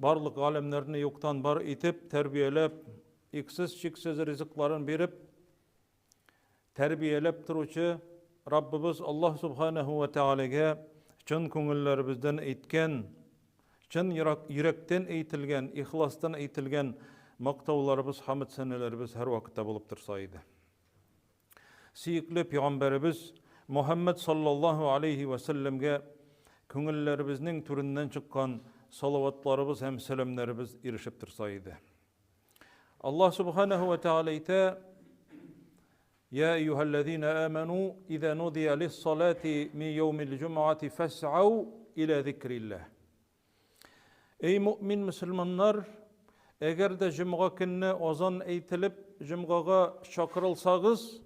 Барлык галәмнәрне юктан бар итеп, тәрбияләп, иксез-чиксез ризыкларын биреп, тәрбияләп торучы Раббыбыз Аллаһ Субханаһу ва Тәгаләгә чын күңелләребездән әйткән, чын йөрәктән әйтелгән, ихластан әйтелгән мактауларыбыз, хәмд-сәнәләребез һәрвакытта булып торса иде. Сөекле пәйгамбәребез Мухәммәд саллаллаһу алейһи вә сәлләмгә күңелләребезнең түреннән чыккан салаватларыбыз һәм сәламнәребез ирешеп торса иде. Аллаһ субханаһу ва тәгалә әйтә: Я әйюһәлләзина аману иза нудия лис-салати мин яумил җумъати фәс'ау иля зикриллаһ. Эй мөэмин мөселманнар, әгәр дә җомга көнне азан әйтелеп, җомгага чакырылсагыз,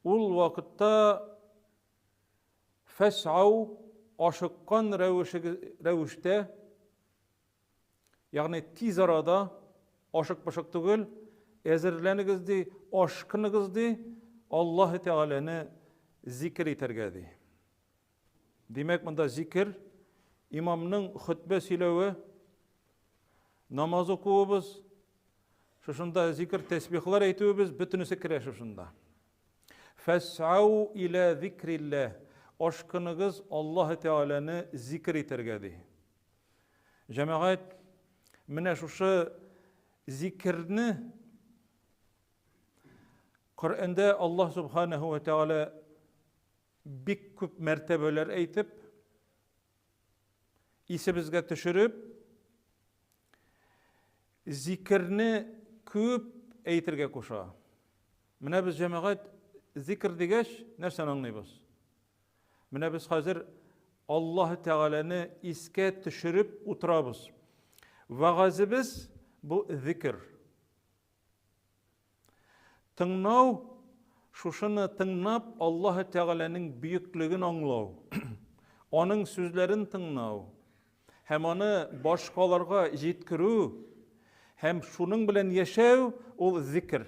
ул вакытта фәсау ашыккан рәвештә, ягъни тиз арада, ашык-пошык түгел, әзерләнегез ди, ашкыныгыз ди, Аллаһ Тәгаләне зикер итәргә ди. Димәк, монда зикер, имамның хөтбә сөйләве, намаз укуыбыз, шушында зикер тәсбихлар әйтүебез, бөтенесе керә шушында. Фәсау иля зикрилләһ. Ашкыныгыз Аллаһ Тәгаләне зикер итәргә ди. Җәмәгать, менә шушы зикерне Коръәндә Аллаһ Субханаһу ва Тәгалә бик күп мәртәбәләр әйтеп, исебезгә төшереп, зикерне күп әйтергә куша. Менә без җәмәгать зикер дигәч, нәрсәне аңлыйбыз? Менә без хәзер Аллаһ Тәгаләне искә төшереп утырабыз. Вәгазебез бу зикер. Тыңнау, шушыны тыңнап, Аллаһы Тәгаләнең бөеклеген аңлау, аның сүзләрен тыңнау һәм аны башкаларга җиткерү һәм шуның белән яшәү ул зикр.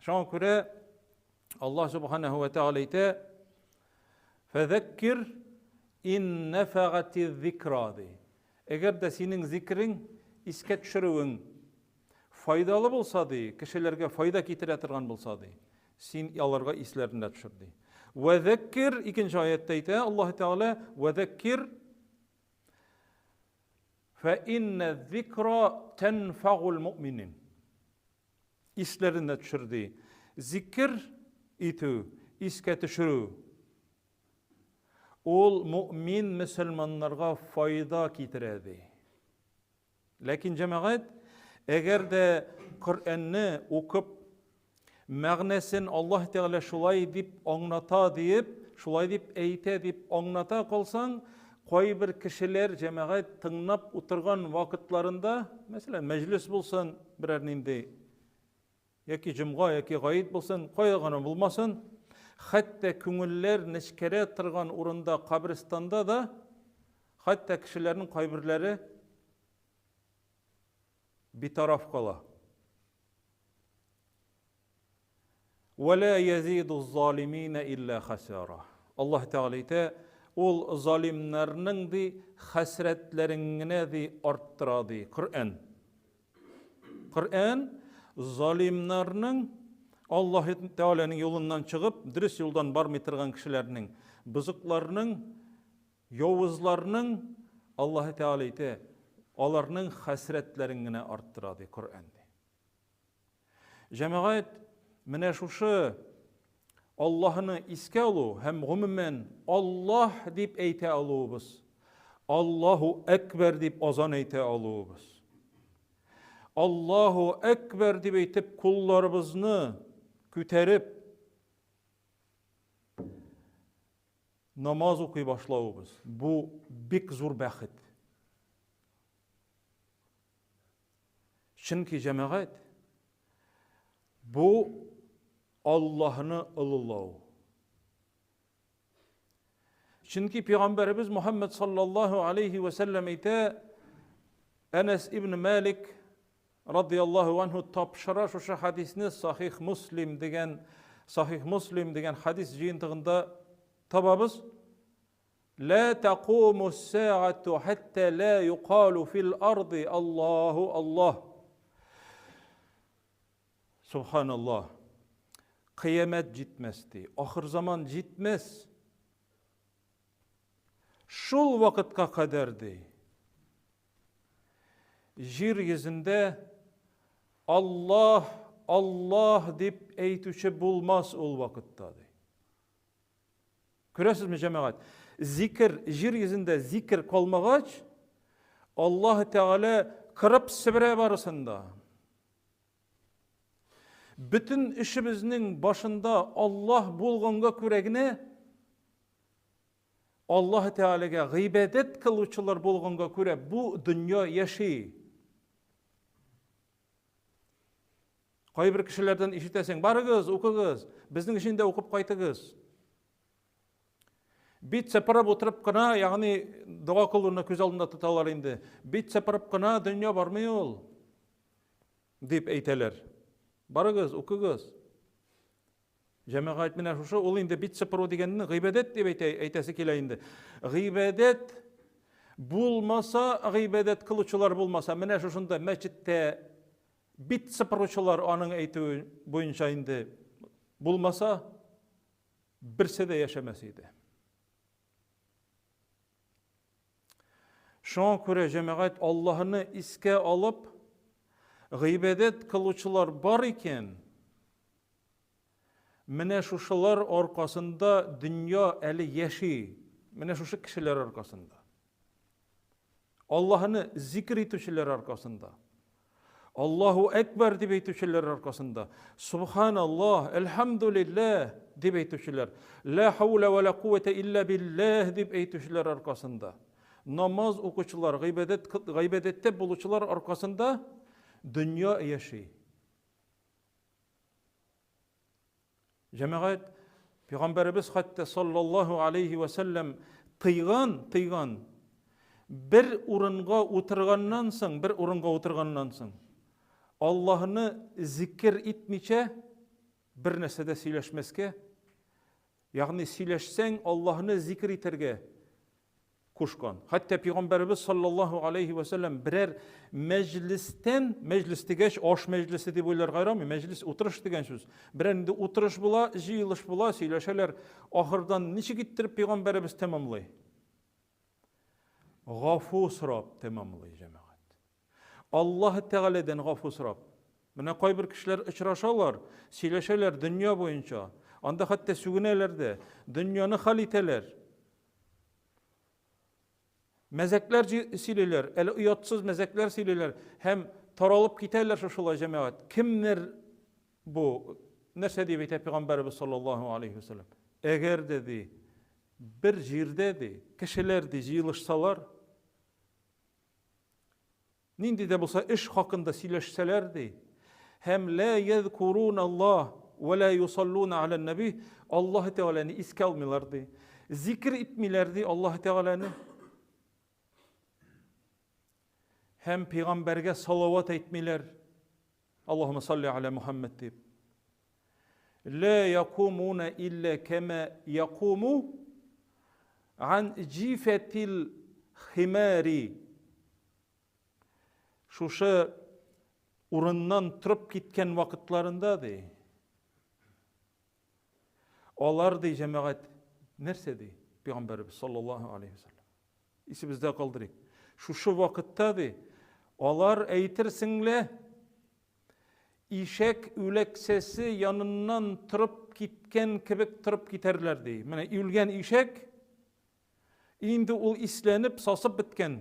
Шуңа күрә Аллаһ Субханаһу ва Тәгалә әйтә: "Фәзәккир ин нафагати зикра" ди. Әгәр дә синең зикрең искә төшерүең Файдалы булса, ди, кешеләргә файда китерә торган булса, ди, син аларга исләренә төшер, ди. Вәзәккир, икенче аятта әйтә Аллаһ Тәгалә, вәзәккир фә иннә зикра тәнфагул муъминин. Исләренә төшер, ди. Зикер итү, искә төшерү. Ул муъмин мөселманнарга файда китерә, ди. Ләкин җәмәгать, әгәр дә Коръәнне укып, мәгънәсен Аллаһ Тәгалә шулай дип аңлата диеп, шулай дип әйтә дип аңлата калсаң, кайбер кешеләр җәмәгать тыңлап утырган вакытларында, мәсәлән, мәҗлес булсын, берәр нинди яки җомга, яки гаит булсын, кая гына булмасын, хәтта күңелләр нечкәрә торган урында, каберстанда да, хәтта кешеләрнең кайберләре битараф кала. Вәлә язиду залимина илля хасара. Аллаһ Тәгалә әйтә, ул залимнарның ди хәсрәтләрен генә ди арттыра ди Коръән. Коръән залимнарның Аллаһ Тәгаләнең юлыннан чыгып, дөрес юлдан бармый торган кешеләрнең, бозыкларның, явызларның Аллаһ Тәгалә әйтә, аларның хәсрәтләрен генә арттыра ди Коръән. Җәмәгать, менә шушы Аллаһны искә алу һәм гомумән Аллаһ дип әйтә алуыбыз, Аллаһу әкбәр дип азан әйтә алуыбыз. Аллаһу әкбәр дип әйтеп кулларыбызны күтәреп намаз укый башлавыбыз бу бик зур бәхет. Чөнки җәмәгать бу Аллаһны олылау. Чөнки пәйгамбәребез Мухаммад саллаллаһу алейхи ва сәлләм әйтә, Әнәс ибн Малик радияллаһу анһу тапшыра шушы хадисне Сахих Муслим дигән Сахих Муслим дигән хадис җыентыгында табабыз. Ла тәкуму сәгату хәтта ла юкалу фил арди Аллаһу Аллаһ. Субханаллаһ. Кыямәт җитмәс ди. Ахыр заман җитмәс. Шул вакытка кадәр ди. Җир йөзендә Аллаһ, Аллаһ дип әйтүче булмас ул вакытта ди. Күрәсезме, җәмәгать? Зикер, җир йөзендә зикер калмагач, Аллаһ Тәгалә кырып себерә барысын да. Бөтен эшебезнең башында Аллаһ булганга күрә генә Аллаһ Тәгаләгә гыйбадәт кылучылар булганга күрә бу дөнья яши. Кайбер кешеләрдән ишетәсең, барыгыз, укыгыз, безнең өчен дә укып кайтыгыз. Бит сыпырып утырып кына, ягъни дога кылуны күз алдында тоталар инде. Бит сыпырып кына дөнья бармый ул, дип әйтәләр. Барыгыз, укыгыз. Җәмәгать менә шушы, ул инде бит сыпыру дигәнне гыйбадәт дип әйтә, әйтәсе килә инде. Гыйбадәт булмаса, гыйбадәт кылучылар булмаса, менә шушында мәчеттә бит сыпыручылар аның әйтүе буенча инде булмаса, берсе дә яшәмәс иде. Шуңа күрә җәмәгать Аллаһны искә алып, гыйбадәт кылучылар бар икән, менә шушылар аркасында дөнья әле яши. Менә шушы кешеләр аркасында. Аллаһны зикр итүчеләр аркасында. Аллаһу әкбәр дип әйтүчеләр аркасында, Субханаллаһ, әлхәмдүлилләһ дип әйтүчеләр, Лә хауля вә лә кувәтә илля билләһ дип әйтүчеләр аркасында, намаз укучылар, гыйбадәт гыйбадәттә булучылар аркасында дөнья яши. Җәмәгать, Пәйгамбәребез хәтта саллаллаһу алейхи ва сәлләм тыйган, тыйган. Бер урынга утырганнан соң, бер урынга утырганнан соң, Аллаһны зикер итмичә бер нәрсә дә сөйләшмәскә, ягъни сөйләшсәң, Аллаһны зикер итәргә кушкан. Хәтта пәйгамбәребез саллаллаһу алейхи ва сәлләм берәр мәҗлестән, мәҗлес дигәч, аш мәҗлесе дип уйларга ярамый, мәҗлес утырыш дигән сүз. Берәр инде утырыш була, җыелыш була, сөйләшәләр. Ахырдан ничек иттереп пәйгамбәребез тәмамлый? Гафу сорап тәмамлый, җәмәгать. Аллаһ Тәгаләдән гафу сорап. Менә кайбер кешеләр очрашалар, сөйләшәләр дөнья буенча. Анда хәтта сүгенәләр дә, дөньяны хәл итәләр. Мәзәкләр сөйлиләр, әле оятсыз мәзәкләр сөйлиләр һәм таралып китәләр шушылай җәмәгать. Кемнәр бу? Нәрсә дип әйтә пәйгамбәребез саллаллаһу алейхи вәсәлләм? Әгәр дә ди, бер җирдә ди, кешеләр ди җыелышсалар, Нинди дә булса эш хакында сөйләшсәләр, ди, һәм лә язкурун Аллаһ вә лә юсаллуна аля нәби, Аллаһ Тәгаләне искә алмыйлар, ди. Зикр итмиләр, ди, Аллаһ Тәгаләне. Һәм пәйгамбәргә салават әйтмиләр. Аллаһумма салли аля Мухаммад дип. Лә якумуна илля кама якуму ан җифәтил химари. Шушы урыннан торып киткән вакытларында, ди, алар, ди, җәмәгать, нәрсә ди Пәйгамбәребез саллаллаһу алейхи вәсәлләм? Исебездә калдырыйк. Шушы вакытта, ди, алар әйтерсең лә ишәк үләксәсе яныннан торып киткән кебек торып китәрләр, ди. Менә үлгән ишәк инде ул исләнеп, сасып беткән.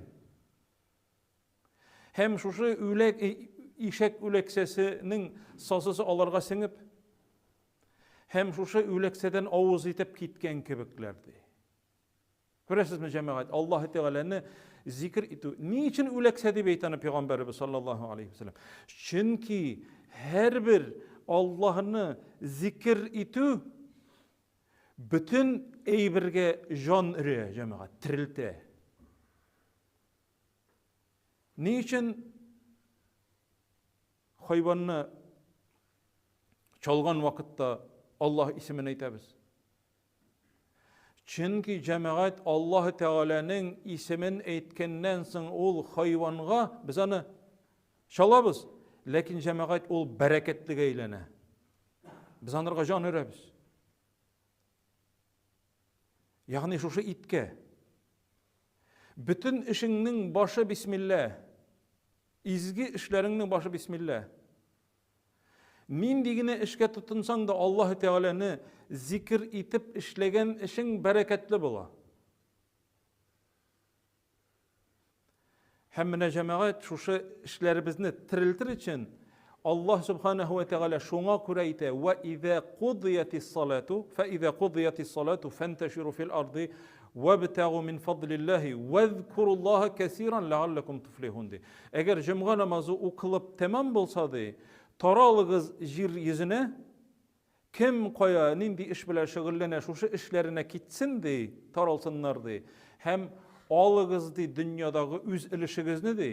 Һәм шушы үләк, ишәк үләксәсенең сасысы аларга сеңеп, һәм шушы үләксәдән авыз итеп киткән кебекләр, ди. Күрәсезме, җәмәгать, Аллаһ Тәгаләне зикр итү. Ни өчен үләксә дип әйтә аны пәйгамбәребез саллаллаһу алейхи вәсәлләм? Чөнки һәрбер Аллаһны зикр итү бөтен әйбергә җан өрә, җәмәгать, терелтә. Ни өчен хайванны чалган вакытта Аллаһ исемен әйтәбез? Чөнки җәмәгать Аллаһ Тәгаләнең исемен әйткәннән соң ул хайванга без аны чалабыз, ләкин җәмәгать ул бәрәкәтлегә әйләнә. Без анарга җан өрәбез. Ягъни шушы иткә. Бөтен эшеңнең башы бисмилла. Изге эшләреңнең башы бисмилла. Нинди генә эшкә тотынсаң да Аллаһ Тәгаләне зикер итеп эшләгән эшең бәрәкәтле була. Һәм менә җәмәгать шушы эшләребезне терелтер өчен Аллаһ субханаһу ва тәгалә шуңа күрә әйтә: "Ва иза кудиятис салату, фа иза кудиятис салату фанташиру фил арди вабтагу мин фадлиллаһи вазкуруллаһа кәсиран ләалләкум туфлихун" ди. Әгәр җомга намазы укылып тәмам булса ди, таралыгыз җир йөзенә, кем кая нинди эш белән шөгыльләнә, шушы эшләренә китсен ди, таралсыннар ди. Һәм алыгыз ди дөньядагы үз өлешегезне ди.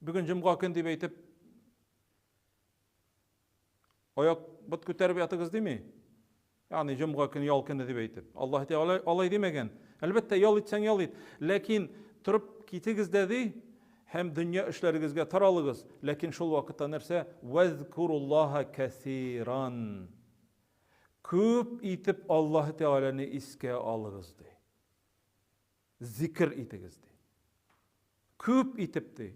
Бүген җомга көн дип әйтеп, аяк бот күтәреп ятыгыз дими. Ягъни җомга көн ял көне дип әйтеп. Аллаһ Тәгалә алай димәгән. Әлбәттә, ял итсәң ял ит. Ләкин торып китегез дә ди һәм дөнья эшләрегезгә таралыгыз. Ләкин шул вакытта нәрсә? Вазкуруллаһа кәсиран. Күп итеп Аллаһ Тәгаләне искә алыгыз ди. Зикер итегез ди. Күп итеп ди.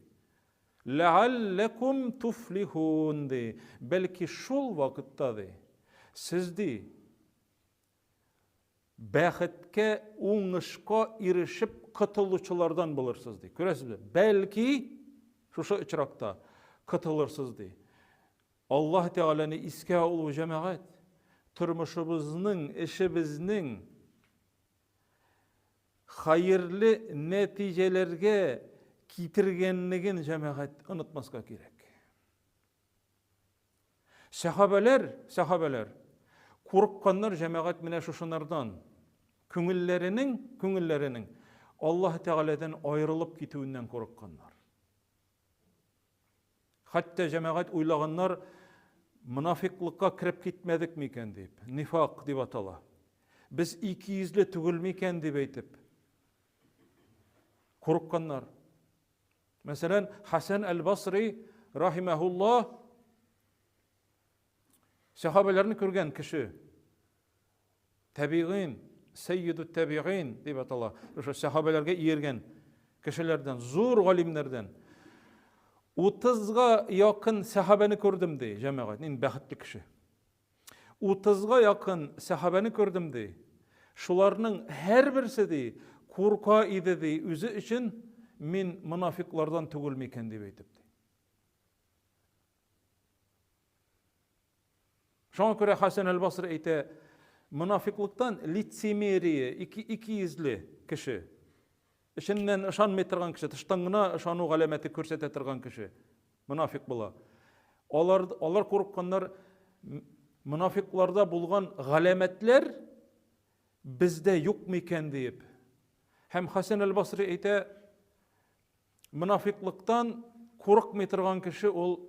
Ләалләкум туфлихун ди. Бәлки шул вакытта ди. Сез ди бәхеткә, уңышка ирешеп котылучылардан булырсыз ди. Күрәсезме? Бәлки шушы очракта котылырсыз ди. Аллаһ Тәгаләне искә алу җәмәгать тормышыбызның, эшебезнең хәерле нәтиҗәләргә китергәнлеген җәмәгать онытмаска кирәк. Сәхабәләр, сәхабәләр курыкканнар җәмәгать менә шушынардан. Күңелләренең, күңелләренең Аллаһ Тәгаләдән аерылып китүеннән курыкканнар. Хәтта җәмәгать уйлаганнар, монафиклыкка кереп китмәдек микән дип, нифак дип атала. Без икейөзле түгел микән дип әйтеп, курыкканнар. Мәсәлән, Хәсән әл-Басри рахимахуллах сәхабәләрне күргән кеше. Тәбигыйн, сәййиду тәбигыйн дип атала. Шушы сәхабәләргә ияргән кешеләрдән, зур галимнәрдән. 30-га якын сәхабәне күрдем ди, җәмәгать, мин бәхетле кеше. 30-га якын сәхабәне күрдем ди. Шуларның һәрберсе ди, курка иде ди, үзе өчен мин монафиклардан түгел микән дип әйтеп ди. Шуңа күрә Хәсән әл-Басри әйтә, монафиклыктан лицемерие, ике, ике йөзле кеше. Эченнән ышанмый торган кеше, тыштан гына ышану галәмәте күрсәтә торган кеше монафик була. Алар, алар курыкканнар монафикларда булган галәмәтләр бездә юк микән диеп. Һәм Хәсән әл-Басри әйтә, монафиклыктан курыкмый торган кеше ул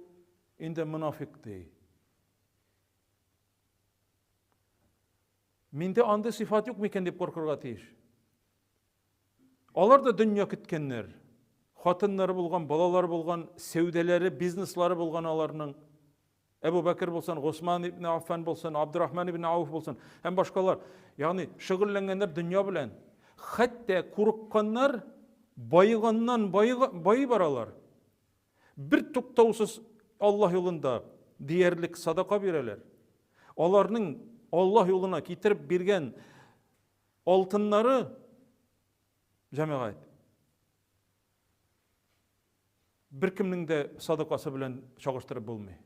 инде монафик ди. Миндә андый сыйфат юк микән дип куркырга тиеш. Алар да дөнья көткәннәр. Хатыннары булган, балалары булган, сәүдәләре, бизнеслары булган аларның. Әбу Бәкер булсын, Госман ибн Аффан булсын, Абдурахман ибн Ауф булсын һәм башкалар. Ягъни шөгыльләнгәннәр дөнья белән. Хәтта курыкканнар баеганнан байый баралар. Бер туктаусыз Аллаһ юлында диярлек садака бирәләр. Аларның Аллаһ юлына китереп биргән алтыннары җәмәгать беркемнең дә садакасы белән чагыштырып булмый.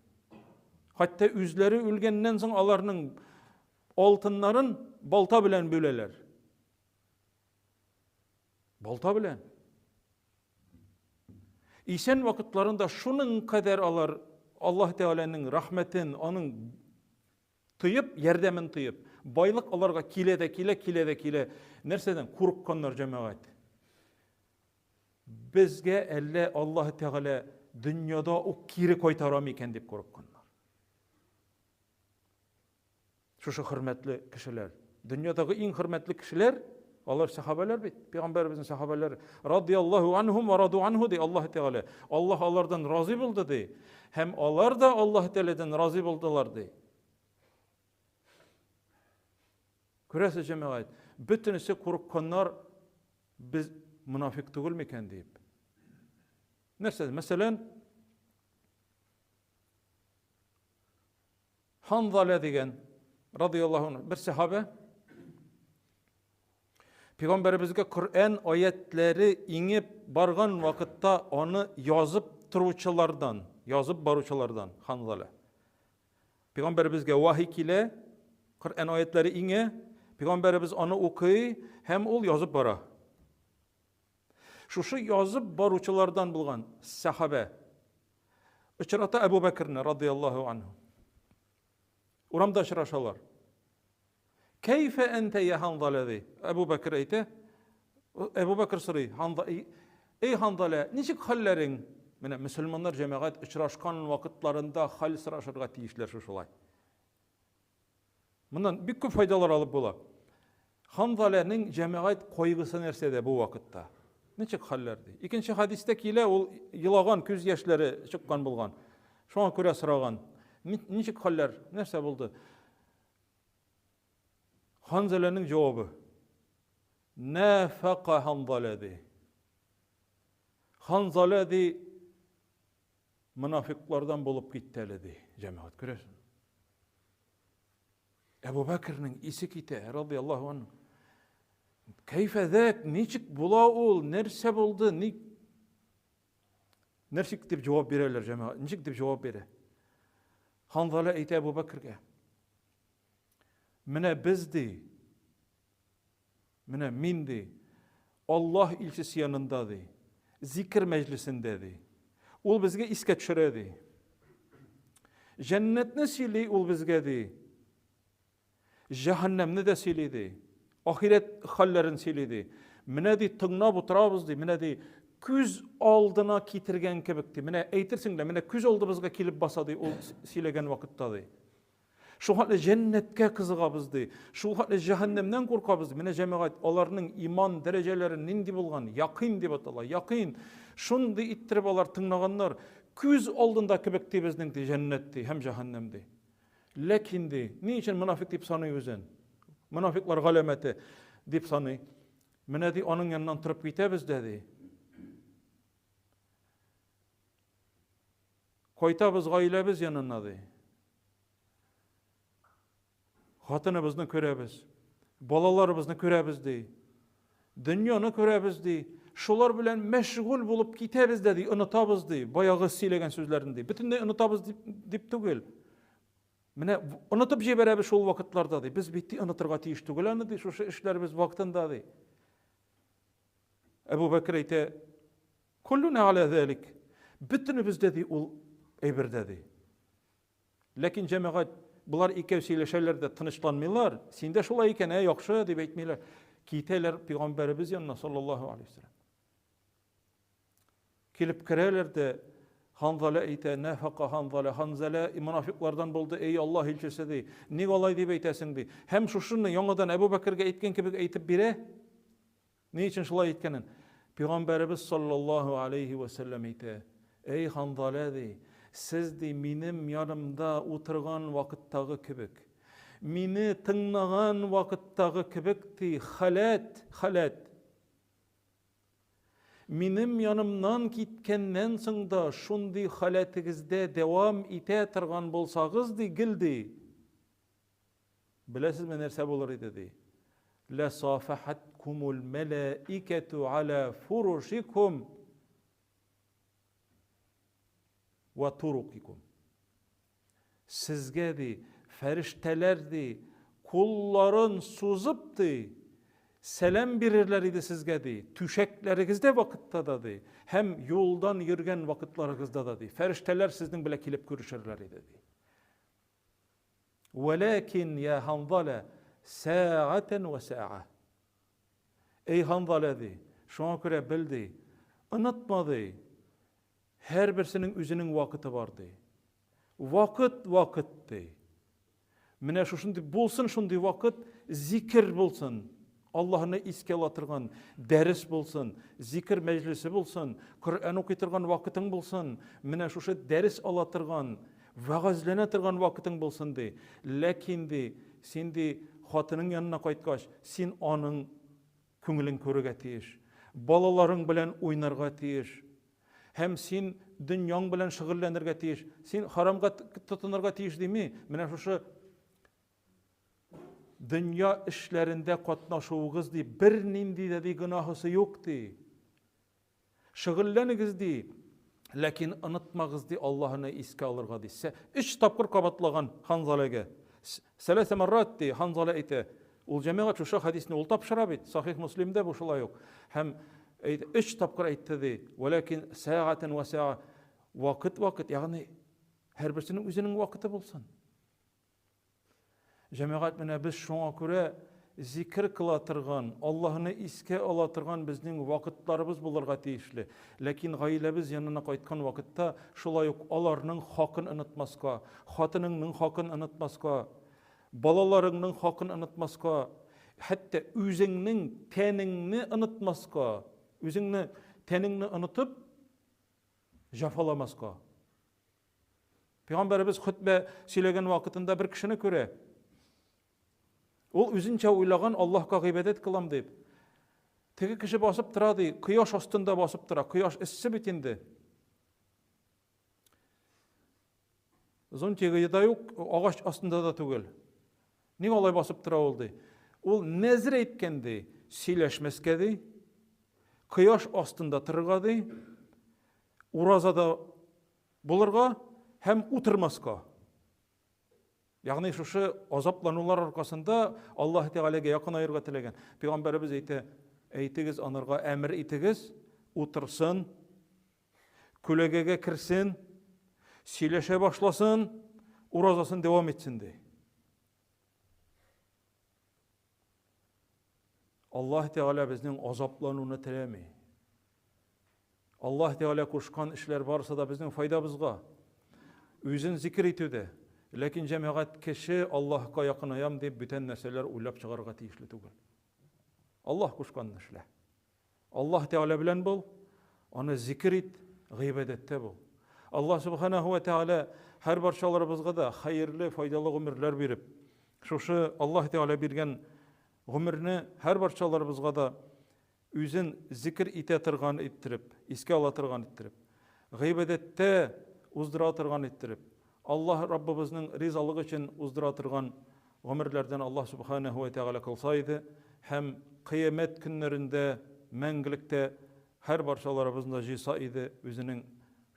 Хәтта үзләре үлгәннән соң аларның алтыннарын балта белән бүләләр. Балта белән. Исән вакытларында шуның кадәр алар Аллаһ Тәгаләнең рәхмәтен, аның тоеп, ярдәмен тоеп, байлык аларга килә дә килә, килә дә килә. Нәрсәдән курыкканнар җәмәгать? Безгә әллә Аллаһ Тәгалә дөньяда ук кире кайтара микән дип курыкканнар. Шушы хөрмәтле кешеләр. Дөньядагы иң хөрмәтле кешеләр, алар сахабәләр бит, пәйгамбәребезнең сахабәләре. Радияллаһу анһум ва раду анһу ди Аллаһ Тәгалә. Аллаһ алардан разый булды ди. Һәм алар да Аллаһ Тәгаләдән разый булдылар ди. Күрәсез, җәмәгать, бөтенесе курыкканнар, без монафик түгел микән дип. Нәрсә? Мәсәлән, Ханзаля дигән, радияллаһу анһу, бер сахабә Пәйгамбәребезгә Коръән аятләре иңеп барган вакытта аны язып торучылардан, язып баручылардан Ханзаля. Пәйгамбәребезгә вахи килә, Коръән аятләре иңә, пәйгамбәребез аны укый һәм ул язып бара. Шушы язып баручылардан булган сахабә очрата Әбу Бәкерне радияллаһу анһу. Урамда очрашалар. Кәйфә әнтә я Ханзаля ди. Әбу Бәкер әйтә. Әбу Бәкер сорый, Эй Ханзаля, ничек хәлләрең? Менә мөселманнар җәмәгать очрашкан вакытларында хәл сорашырга тиешләр шушылай. Моннан бик күп файдалар алып була. Ханзаләнең җәмәгать кайгысы нәрсәдә бу вакытта? Ничек хәлләр ди. Икенче хәдистә килә, ул елаган, күз яшьләре чыккан булган. Шуңа күрә сораган. Ничек хәлләр? Нәрсә булды? Ханзаләнең җавабы. Нафака Ханзалә ди. Ханзалә ди монафиклардан булып китте әле ди. Җәмәгать күрәсең. Әбу Бәкернең исе китә, радияллаһу анһу. Кәйфә зәк, ничек була ул, нәрсә булды, ни Ничек дип җавап бирәләр җәмәгать? Ничек дип җавап бирә? Ханзала әйтә Әбу Бәкергә. Менә без ди, менә мин ди, Аллаһ илчесе янында ди, зикер мәҗлесендә ди. Ул безгә искә төшерә ди. Җәннәтне сөйли ул безгә ди. Җәһәннәмне дә сөйли ди. Ахирәт хәлләрен сөйли ди. Менә ди тыңлап утырабыз ди, менә ди күз алдына китергән кебек ди. Менә әйтерсең лә, менә күз алдыбызга килеп баса ди ул сөйләгән вакытта ди. Шул хәтле җәннәткә кызыгабыз ди. Шул хәтле җәһәннәмнән куркабыз. Менә җәмәгать, аларның иман дәрәҗәләре нинди булган? Якын дип атала. Якын. Шундый иттереп алар тыңлаганнар. Күз алдында кебек ди безнең ди җәннәт ди һәм җәһәннәм ди. Ләкин ди, ни өчен монафик дип саный үзен? Монафиклар галәмәте дип саный. Менә ди аның яныннан торып китәбез дә ди. Кайтабыз гаиләбез янына ди. Хатыныбызны күрәбез, балаларыбызны күрәбез ди. Дөньяны күрәбез ди. Шулар белән мәшгуль булып китәбез дә ди, онытабыз ди. Баягы сөйләгән сүзләрен ди. Бөтенләй онытабыз дип, дип түгел. Менә онытып җибәрәбез шул вакытларда ди. Без бит онытырга тиеш түгел аны ди, шушы эшләребез вакытында ди. Әбу Бәкер әйтә, Куллуна аля залик. Бөтенебез дә ди ул әйбердә ди. Ләкин җәмәгать болар икәү сөйләшәләр дә тынычланмыйлар. Син дә шулай икән, ә яхшы дип әйтмиләр. Китәләр пәйгамбәребез янына саллаллаһу алейһи вәсәлләм. Килеп керәләр дә Ханзала әйтә, нәфака Ханзала, Ханзала мунафиклардан булды, эй Аллаһ илчесе ди. Ник алай дип әйтәсең ди. Һәм шушыны яңадан Әбу Бәкергә әйткән кебек әйтеп бирә. Ни өчен шулай әйткәнен? Пәйгамбәребез саллаллаһу алейһи вә сәлләм әйтә, Әй Ханзалә, ди, сез, ди, минем янымда утырган вакыттагы кебек, мине тыңнаган вакыттагы кебек, ди, халәт, халәт, минем янымнан киткәннән соң да шундый халәтегездә дәвам итә торган булсагыз, ди, гел, ди, Беләсезме нәрсә булыр иде ди? Ла сафахаткумул мәләикәту аля фурушикум ва турукикум. Сезгә ди, фәрештәләр ди, кулларын сузып ди, сәлам бирерләр иде сезгә ди, түшәкләрегездә вакытта да ди, һәм юлдан йөргән вакытларыгызда да ди, фәрештәләр сезнең белән килеп күрешерләр иде ди. Вәләкин я Ханзала сәгатән вә сәга. Эй Ханзала ди, шуңа күрә бел ди, онытма ди, һәрберсенең үзенең вакыты бар ди. Вакыт вакыт ди. Менә шушындый булсын шундый вакыт, зикер булсын. Аллаһны искә ала торган дәрес булсын, зикер мәҗлесе булсын, Коръән укый торган вакытың булсын, менә шушы дәрес ала торган, вәгазьләнә торган вакытың булсын ди. Ләкин ди, син ди, хатының янына кайткач, син аның күңелен күрергә тиеш. Балаларың белән уйнарга тиеш. Һәм син дөньяң белән шөгыльләнергә тиеш. Син харамга тотынырга тиеш дими. Менә шушы дөнья эшләрендә катнашуыгыз ди, бернинди дә ди гөнаһысы юк ди. Шөгыльләнегез ди, ләкин онытмагыз ди Аллаһыны искә алырга ди. Өч тапкыр кабатлаган Ханзаләгә. Сәләсә маррат ди, Ханзалә әйтә. Ул җәмәгать шушы хәдисне ул тапшыра бит, Сахих Муслимдә бу шулай ук. Һәм өч тапкыр әйтте ди, вәләкин сәгатен вә сәга, вакыт-вакыт, ягъни һәрберсенең үзенең вакыты булсын. Җәмәгать менә без шуңа күрә зикер кыла торган, Аллаһны искә ала торган безнең вакытларыбыз булырга тиешле. Ләкин гаиләбез янына кайткан вакытта шулай ук аларның хакын онытмаска, хатыныңның хакын онытмаска, Балаларыңның хакын онытмаска, хәтта үзеңнең тәнеңне онытмаска, үзеңне тәнеңне онытып җафаламаска. Пәйгамбәребез хөтбә сөйләгән вакытында бер кешене күрә. Ул үзенчә уйлаган, Аллаһка гыйбадәт кылам дип. Теге кеше басып тора ди, кояш астында басып тора. Кояш эссе бит инде. Зонтигы да юк, агач астында да түгел. Ник алай басып тора ул ди. Ул нәзер әйткән ди, сөйләшмәскә ди, кояш астында торырга ди, уразада булырга һәм утырмаска. Ягъни шушы азапланулар аркасында Аллаһ Тәгаләгә якынаерга теләгән. Пәйгамбәребез әйтә, әйтегез анарга әмер итегез, утырсын, күләгәгә керсен, сөйләшә башласын, уразасын дәвам итсен ди. Аллаһ Тәгалә безнең азаплануны теләми. Аллаһ Тәгалә кушкан эшләр барысы да безнең файдабызга. Үзен зикер итүдә. Ләкин җәмәгать кеше Аллаһка якынаям дип бүтән нәрсәләр уйлап чыгарырга тиешле түгел. Аллаһ кушканны эшлә. Аллаһ Тәгалә белән бул, аны зикер ит, гыйбадәттә бул. Аллаһ Субханаһу ва Тәгалә һәр барчаларыбызга да хәерле, файдалы гомерләр биреп, шушы Аллаһ Тәгалә биргән гомерне һәр барчаларыбызга да үзен зикер итә торган иттереп, искә ала торган иттереп, гыйбадәттә уздыра торган иттереп, Аллаһ Раббыбызның ризалыгы өчен уздыра торган гомерләрдән Аллаһ Сүбхәнәһү вә Тәгалә кылса иде һәм кыямәт көннәрендә мәңгелектә һәр барчаларыбызны да җыйса иде үзенең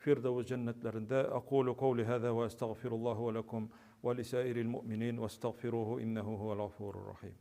Фирдәвес җәннәтләрендә. Акулу каули һаза вә әстәгъфируллаһу вә ләкум вә лисаирил муъминин вәстәгъфируху иннәһу һуәл гафурур рахим.